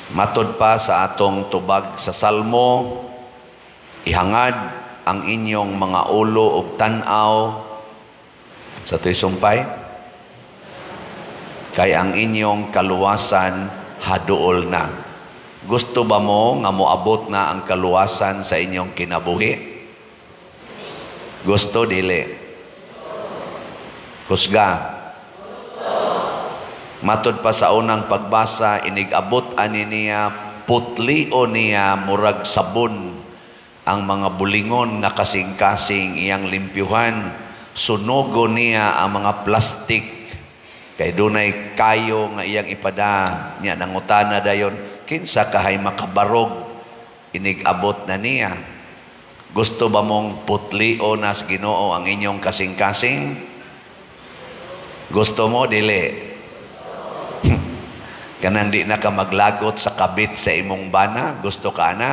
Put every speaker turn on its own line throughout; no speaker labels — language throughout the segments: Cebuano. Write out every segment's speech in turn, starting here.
Matod pa sa atong tubag sa Salmo, ihangad ang inyong mga ulo ug tan-aw sa to'y sumpay, kay ang inyong kaluwasan haduol na. Gusto ba mo nga moabot na ang kaluwasan sa inyong kinabuhi? Gusto, dili? Kusga. Matod pa sa unang pagbasa, inig-abot ani niya, putlio niya murag sabon ang mga bulingon nga kasing-kasing iyang limpyuhan. Sunogo niya ang mga plastic kay dunay kayo nga iyang ipada niya. Nangutana dayon, kinsa kahay makabarog inig-abot na niya? Gusto ba mong putlio na sa Ginoo ang inyong kasing-kasing? Gusto mo, dili? Kanang di na ka maglagot sa kabit sa imong bana, gusto ka na?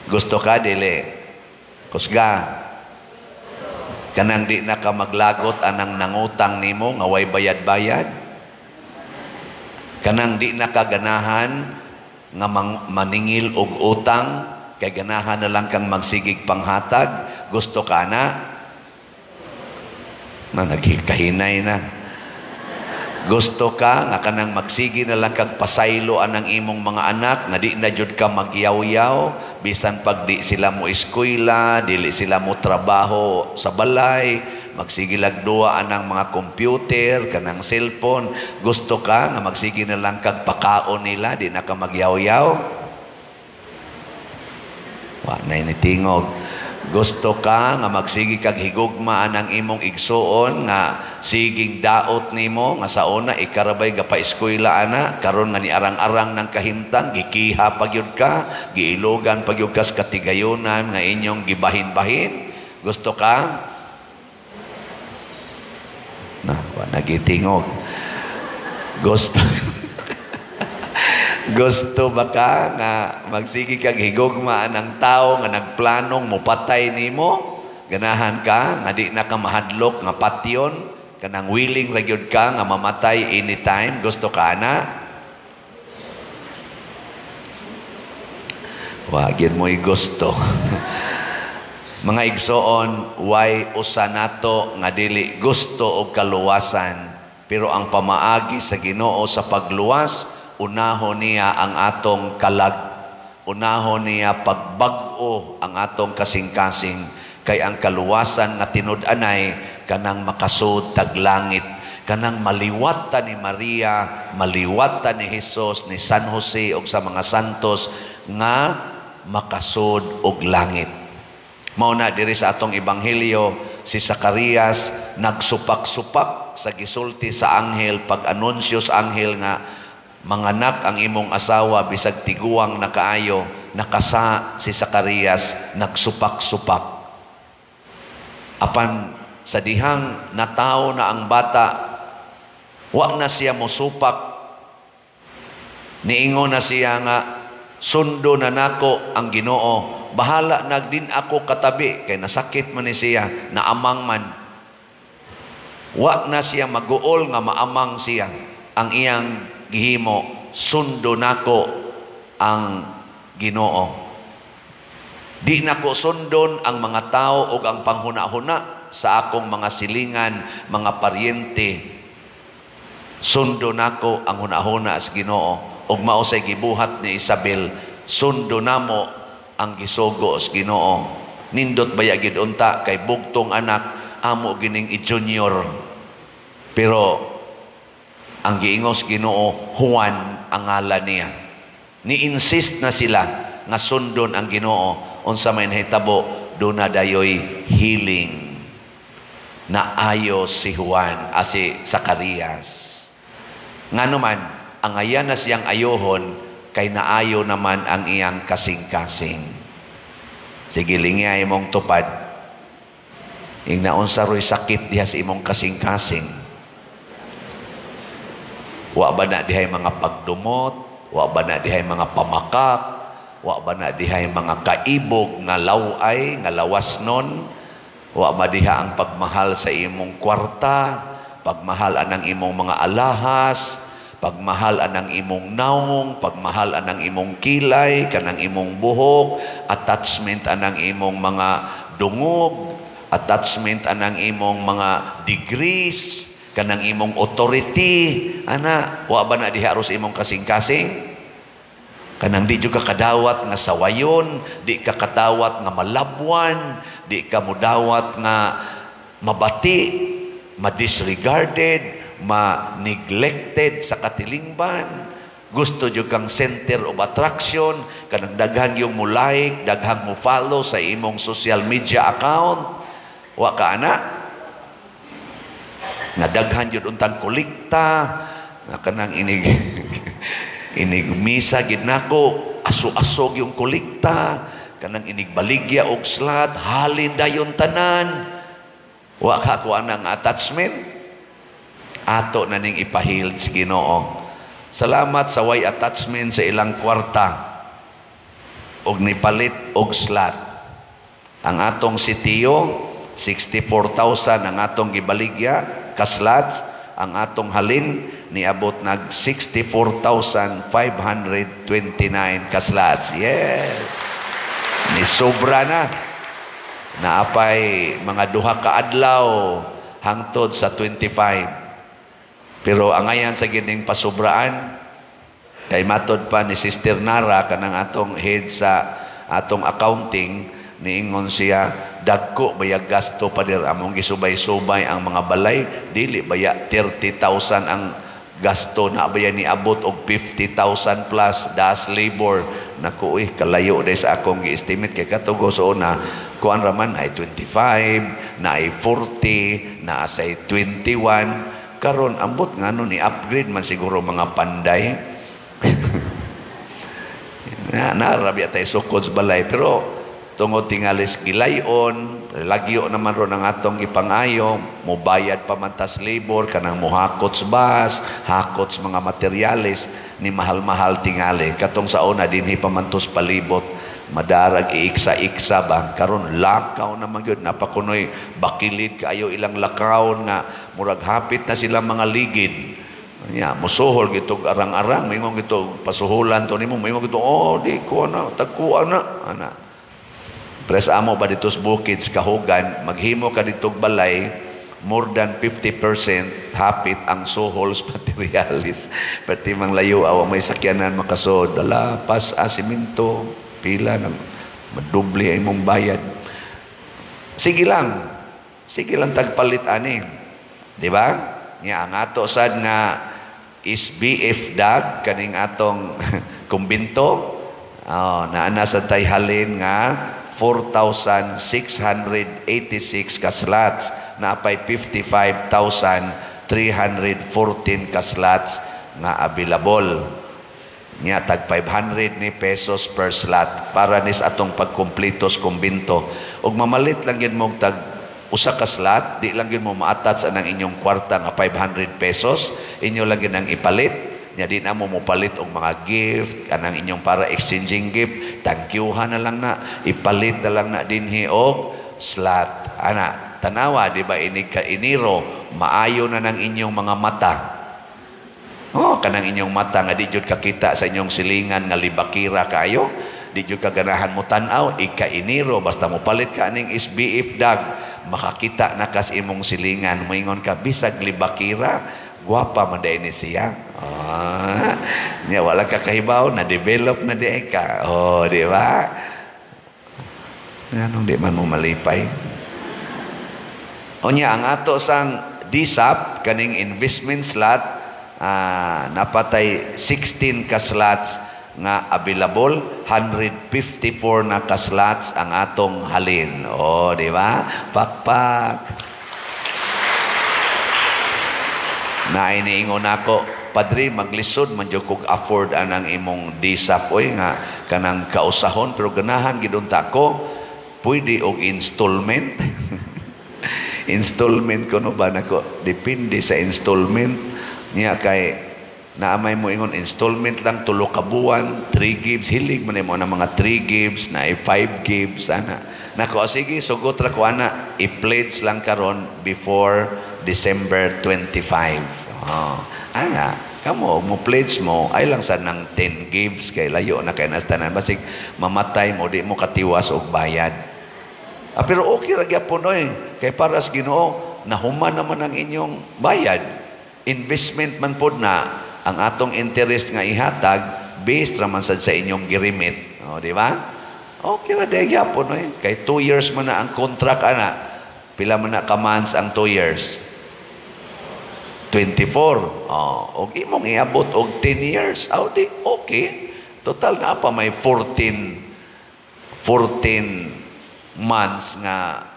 Gusto ka, dili? Kusga. Kanang di na ka maglagot anang nangutang nimo nga way bayad-bayad? Kanang di na ka ganahan nga maningil og utang kay ganahan na lang kang magsigig panghatag, gusto ka na? Na nagkahinay na. Gusto ka nga kanang magsigi na lang kag pasaylo anang imong mga anak nga di na jud ka magyaw-yaw bisan pag di sila mo eskwela, dili sila mo trabaho sa balay, magsigi lag duwa anang mga computer, kanang cellphone? Gusto ka nga magsigi na lang kag pakaon nila, di na ka magyaw-yaw? Wa na tingog. Gusto ka nga magsigi kag higugma anang imong igsuon nga siging daot nimo, nga sa una ikarabay gapa-eskwela ana, karon nga niarang-arang ng kahimtang, gikiha pa gyud ka, giilugan pa gyud ka sa katigayonan nga inyong gibahin-bahin? Gusto ka na? Wa nagitingog. Gusto ba ka nga magsigi kag higugma ang tao nga nagplanong mopatay nimo? Ganahan ka nga di na ka mahadlok nga patyon, kanang willing ra gyud ka nga mamatay anytime? Gusto ka na? Wa gyud mo'y gusto. Mga igsoon, way usa nato nga dili gusto og kaluwasan, pero ang pamaagi sa Ginoo sa pagluwas, unahon niya ang atong kalag, unahon niya pagbag-o ang atong kasing-kasing, kay ang kaluwasan nga tinud-anay kanang makasud tag langit, kanang maliwat ta ni Maria, maliwat ta ni Jesus, ni San Jose ug sa mga santos nga makasud og langit. Mao na diri sa atong ebanghelyo, si Zacarias nagsupak-supak sa gisulti sa anghel, pag-anunsyo sa anghel nga manganak ang imong asawa bisag tiguang na kaayo. Nakasa si Zacarias, nagsupak-supak. Apan sa dihang natawo na ang bata, wa na siya mosupak. Niingon na siya nga sundo na nako ang Ginoo, bahala nagdin ako katabi, kay nasakit man ni siya, naamang man. Wa na siya maguol nga maamang siya. Ang iyang gihimo, sundo nako ang Ginoo. Di nako sundon ang mga tao ug ang panghuna-huna sa akong mga silingan, mga paryente. Sundo nako ang hunahuna sa Ginoo. Ug mao say gibuhat ni Isabel, sundo namo ang gisugo sa Ginoo. Nindot baya gid unta kay bugtong anak amo gining i-junior. Pero ang giingos Ginoo, Juan ang ngalan niya. Ni-insist na sila nga sundon ang Ginoo. Unsa may nahitabo, duna dayoy healing. Naayo si Juan, si Zacarias. Ngano man, ang ayan na siyang ayohon, kay naayo naman ang iyang kasing-kasing. Sige, lingya imong tupad. Ing naunsa ro'y sakit diha sa imong kasing-kasing. Wa ba na dihay mga pagdumot? Wa ba na dihay mga pamakak? Wa ba na dihay mga kaibog nga laway, nga lawas nun? Wa ba diha ang pagmahal sa imong kwarta? Pagmahal anang imong mga alahas? Pagmahal anang imong naong, pagmahal anang imong kilay, kanang imong buhok, attachment anang imong mga dungog, attachment anang imong mga degrees, kanang imong authority, ana, wa ba na diha aros imong kasing-kasing? Kanang di jud ka kadawat nga sawayon, di ka kadawat nga malabwan, di ka mudawat nga mabati, ma-disregarded, ma-neglected sa katilingban. Gusto jud kang center of attraction, kanang daghang yung mo like, daghang mo follow sa imong social media account. Wa ka ana? Nga daghan jud untang kolekta, nga kanang inig inig misa gid nako, aso-asog yung kolekta, kanang inig baligya og slot, halin dayon tanan. Wa ka ko anang attachment? Ato na ning ipahiled sa Ginoo. Salamat sa way attachment sa ilang kwarta og nipalit og slot. Ang atong sitiyo, 64,000 ang atong gibaligya ka slots, ang atong halin niabot nag 64,529 ka slots. Yes. Ni sobra na. Naapay mga 2 ka adlaw hangtod sa 25. Pero angayan sa gining pasubraan kay matod pa ni Sister Nara, kanang atong head sa atong accounting, niingon siya, "Dagko baya gasto, pader, among gisubay-subay ang mga balay, dili baya 30,000 ang gasto na baya niabot og 50,000 plus das labor." Naku, uy, kalayo day sa akong gi-estimate kay katugo so una kuan raman ay 25 na ay 40 na asay 21. Karon ambot ngano ni upgrade man siguro mga panday na narabi tay sukod sa balay, pero tungod tingalis gilayon, lagyo naman ron ang atong ipangayo, mobayad pa man tas labor, kanang muhakot sa bus, hakot sa mga materyales, ni mahal-mahal tingali. Katong sa una dinhi pa man tos palibot, madarag iiksa-iksa ba, karon lakaw naman gyud, napakunoy bakilid kaayo ilang lakaw nga murag hapit na sila mga ligid. Nya, musuhol gitog arang-arang, mingon gitog pasuhulan to nimo, mingon gitog, "Oh, di ko na, tagkuan na," ana. Pres amo ba dito sa bukid sa Kahugan, maghimo ka dito balay, more than 50% hapit ang suhol sa materialis. Pati mang layo, awa may sakyanan makasod, dala, pas, a, simento, pila, nang madubli ay mong bayad. Sige lang. Sige lang tagpalit ani. Di ba? Nya ang ato sad nga is BF dag kaning atong kumbinto, oh, naana sa tay halin nga 4,686 ka slots, naapay 55,314 ka slots nga available. Nya tag 500 ni pesos per slot para nis atong pagkumpletos kumbinto. Ug mamalit lang gyud mo tag usa ka slot, di lang gyud mo ma-attach anang inyong kwarta nga 500 pesos, inyo lang gyud ang ipalit. Nya di na mo mopalit og mga gift kanang inyong para exchanging gift, thank you na lang na, ipalit na lang na dinhi og slot. Ana, tanawa, di ba, inig ka Enero, maayo na ng inyong mga mata. Oh, kanang inyong mata nga di jud kakita sa inyong silingan nga libakira kayo, di jud ka ganahan mo tan-aw, ika Enero basta mo palit ka aning SBF dag, makakita na kas imong silingan, moingon ka, "Bisag libakira, gwapa man diay ni siya." Ah, nya wala ka kahibaw na develop na di ka. Oh, di ba? Nganong di man mo malipay? Unya ang ato sang DSAP kaning investment slot, napatay 16 ka slots nga available, 154 na ka slots ang atong halin. Oh, di ba? Pakpak. Na iniingon ako, "Padre, maglisod man jud kog afford anang imong DSAP oy nga kanang kausahon, pero ganahan gid unta ko, pwede og installment?" Installment ko no ba nako, depende sa installment niya kay naamay mo ingon installment lang 3 ka buwan, 3 gives, hilig man nimo na mga 3 gives na 5 gives ana. Nako, sige, sugot ra ko ana, i-pledge lang karon before December 25. Oh, ana, Kamo mo pledge mo ay lang sa nang 10 gives kay layo na kay nastanan, basig mamatay mo, di mo katiwas og bayad. Ah, pero okay ra gyapon oy, kay para sa Ginoo, nahuman naman ang inyong bayad. Investment man pod na ang atong interest nga ihatag based ra man sad sa inyong girimit. O, di ba? Okay ra day gyapon oy. Kay 2 years man na ang contract ana. Pila man na ka months ang 2 years? 24. Oh, og imong iabot og 10 years. Aw di okay. Total na pa may 14 months nga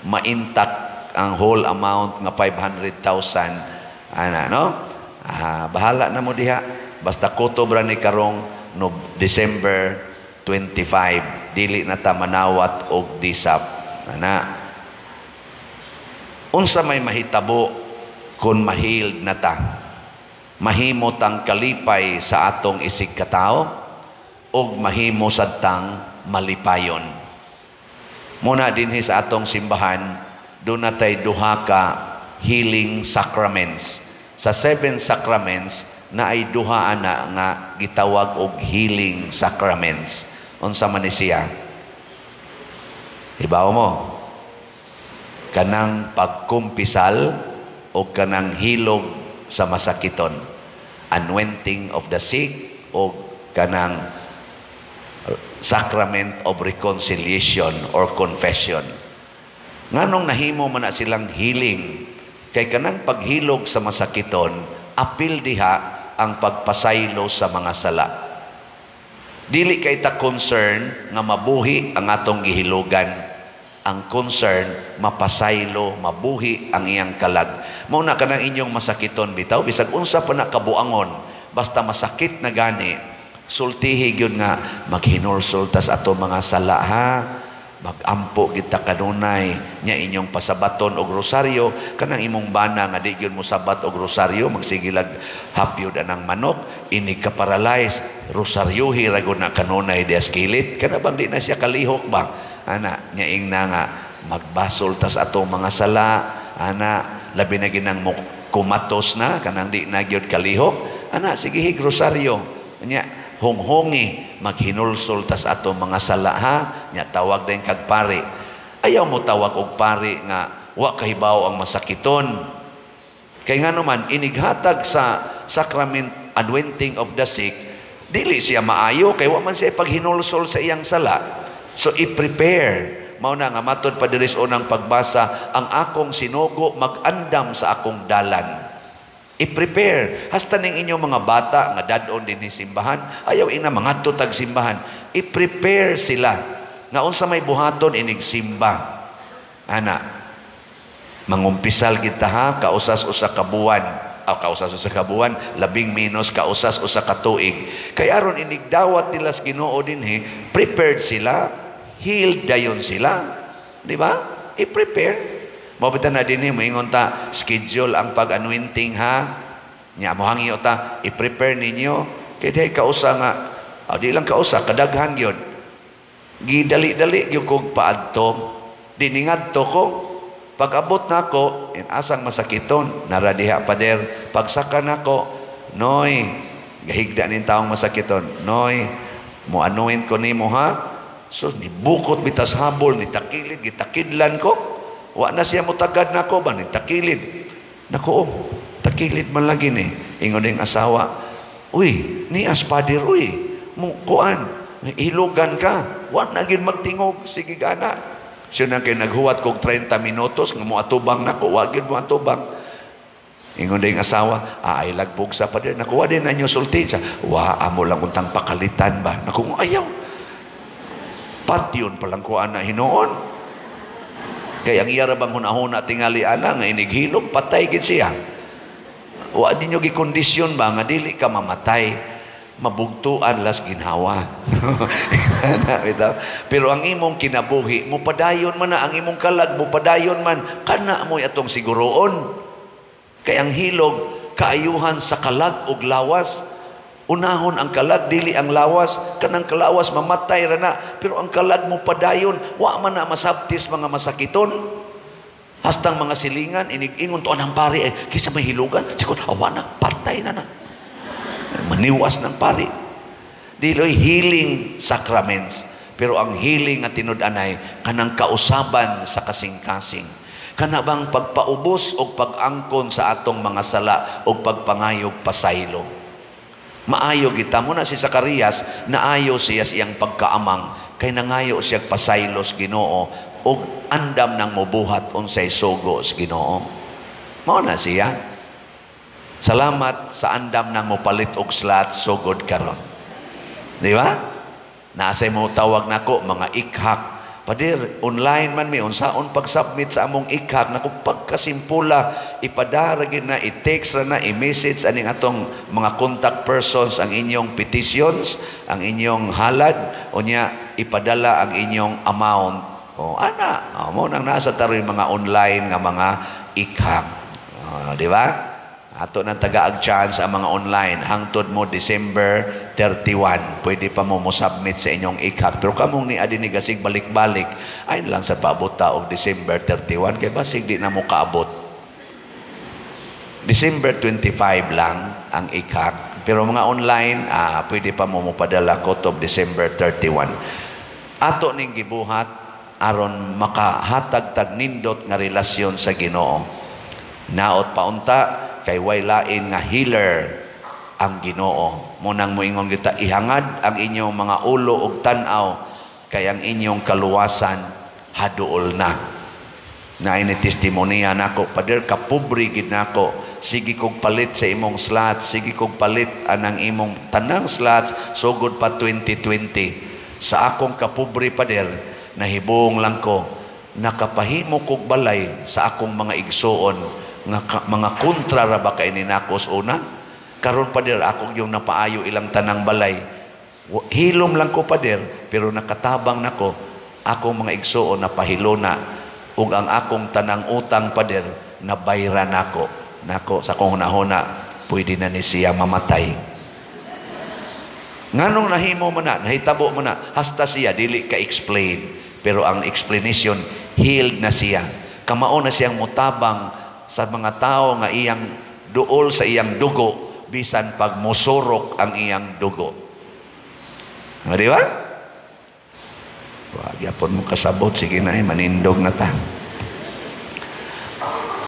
ma-intact ang whole amount nga 500,000 ana, no? Ah, bahala na mo diha, basta kutob ra ni karong no December 25 dili na ta manawat og disap ana. Unsa may mahitabo kung ma-healed na ta? Mahimo tang kalipay sa atong isig katao ug mahimo sad tang malipayon. Muna dinhi sa atong simbahan, doon na tay duha ka healing sacraments. Sa seven sacraments, na ay duha ana nga gitawag og healing sacraments. Unsa man ni siya? Hibaw mo. Kanang pagkumpisal o kanang hilog sa masakiton. Anointing of the sick o kanang sacrament of reconciliation or confession. Nganong nahimo man na silang healing? Kay kanang paghilog sa masakiton, apil diha ang pagpasaylo sa mga sala. Dili kay ta concern nga mabuhi ang atong gihilugan. Ang concern, mapasaylo, mabuhi ang iyang kalag. Mao na kanang inyong masakiton bitaw, bisag unsa pa na kabuangon, basta masakit na gani, sultihi gyud nga maghinulsol tas ato mga sala ha, magampo kita kanunay nya, inyong pasabaton og rosaryo. Kanang imong bana nga di gyud mo sabat og rosaryo, magsigilag hapyod anang manok, inig ka paralyze, rosaryohi ra gud na kanunay dias kilid, kana bang di na siya kalihok ba ana nya. Ingna nga magbasol tas atong mga sala ana, labi na ginang mo kumatos na, kanang di na gyud kalihok ana, sige hig rosaryo nya, honghongi, maghinulsol tas ato mga sala ha nya, tawag din kag pare. Ayaw mo tawag og pare nga wa kahibaw ang masakiton, kay ngano man inighatag sa sacrament anointing of the sick, dili siya maayo kay wa man siya paghinulsol sa iyang sala. So i-prepare. Mao na nga matod pa diri sa unang pagbasa, ang akong sinugo mag-andam sa akong dalan. I-prepare. Hasta ning inyong mga bata nga dad-on din ni simbahan, ayaw ina mangadto tag simbahan. I-prepare sila nga unsa may buhaton inig simba. Ana, mangumpisal kita ha, kausas usa ka buwan. Aw, kausas usa ka buwan, labing menos kausas usa ka tuig. Kay aron inigdawat nila sa Ginoo dinhi, prepared sila, healed dayon sila. Di ba? I-prepare. Mao na dinhi moingon ta, schedule ang pag-anointing ha. Nya mo hangyo ta, i-prepare ninyo kay dihay kausa nga, oh, di lang kausa, kadaghan gyud. Gidali-dali gyud kog paadto. Di ningadto ko. Pag-abot nako, in asang masakiton, nara diha, pader. Pagsaka nako, "Noy," gahigda ning taong masakiton, "Noy, mo anoint ko nimo ha." So nibukot bitas habol, ni takilid, gitakidlan ko. Wa na siya mutagad nako ba, ni takilid. Nako, oh, takilid man lagi ni. Ingon ning asawa, "Uy, ni as pader, uy, mo kuan, hilugan ka." Wa na gid magtingog, sige gana. Siya na kay naghuwat kog 30 minutos nga mo atubang nako, wa gid mo atubang. Ingon ding asawa, "Ah, ay lagbog sa pader." Nakuha din na inyo sulti siya. "Wa, amo lang untang pakalitan ba." Naku, ayaw. Patyon palang ko ana hinuon. Kay ang iya ra bang hunahuna tingali ana nga inighilom, patay gid siya. Wa ninyo gikondisyon ba nga dili ka mamatay, mabugtuan las ginhawa. Pero ang imong kinabuhi, mupadayon man na ang imong kalag, mupadayon man, kana mo'y atong siguroon. Kay ang hilog, kaayuhan sa kalag ug lawas. Unahon ang kalag, dili ang lawas. Kanang kalawas, mamatay ra na. Pero ang kalag mo padayon, wa man na masabtis mga masakiton. Hastang mga silingan, inig-ingon to ang pare, eh, kisa may hilugan. Sikon, awa na, patay na na. Maniwas ng pari. Diloy healing sacraments. Pero ang healing nga tinud-anay kanang kausaban sa kasing-kasing. Kana bang pagpaubos o pag-angkon sa atong mga sala o pagpangayog pasaylo. Maayo kita mo na si Zacarias, naayo siya sa iyang pagkaamang kay nangayo siya pasaylo sa Ginoo og andam nang mobuhat unsay sugo sa Ginoo. Mao na siya. Salamat sa andam nang mopalit og slot sugod karon. Di ba? Naasay mo tawag nako mga ikhak. Pader, online man mi, unsaon pag-submit sa among ikhak nako? Pagkasimpula, ipadara gid na, i-text ra na, i-message aning atong mga contact persons ang inyong petitions, ang inyong halad, unya ipadala ang inyong amount. O ana, o, mo nang nasa taroy mga online nga mga ikhak. O, di ba? Ato nang tagaag chance ang mga online hangtod mo December 31. Pwede pa mo mo-submit sa inyong ikhak. Pero kamong ni adi ni gasig balik-balik, ay lang sa paabot ta og December 31 kay basig di na mo kaabot. December 25 lang ang ikhak. Pero mga online, pwede pa mo mopadala ko to December 31. Ato ning gibuhat aron makahatag tag nindot nga relasyon sa Ginoo. Naot paunta kay way lain nga healer ang Ginoo. Munang moingon kita, ihangad ang inyong mga ulo ug tan-aw kay ang inyong kaluwasan haduol na. Na ini testimonya nako, "Pader, kapobre gid nako. Sige kog palit sa imong slots, sige kog palit anang imong tanang slots sugod pa 2020. Sa akong kapobre, pader, nahibong lang ko nakapahimo kog balay sa akong mga igsuon nga mga kontra ra ba kay ni nako sa una. Karon, pader, akong yung napaayo ilang tanang balay. Hilom lang ko, pader, pero nakatabang nako akong mga igsuon na pahilona ug ang akong tanang utang, pader, nabayran nako." Nako sa akong hunahuna, pwede na ni siya mamatay. Nganong nahimo man na, nahitabo man na, hasta siya dili ka explain. Pero ang explanation, healed na siya. Kamao na siyang mutabang sa mga tao nga iyang duol sa iyang dugo, bisan pag musurok ang iyang dugo. Di ba? Wag yapon mo kasabot, sige na eh, manindog na ta.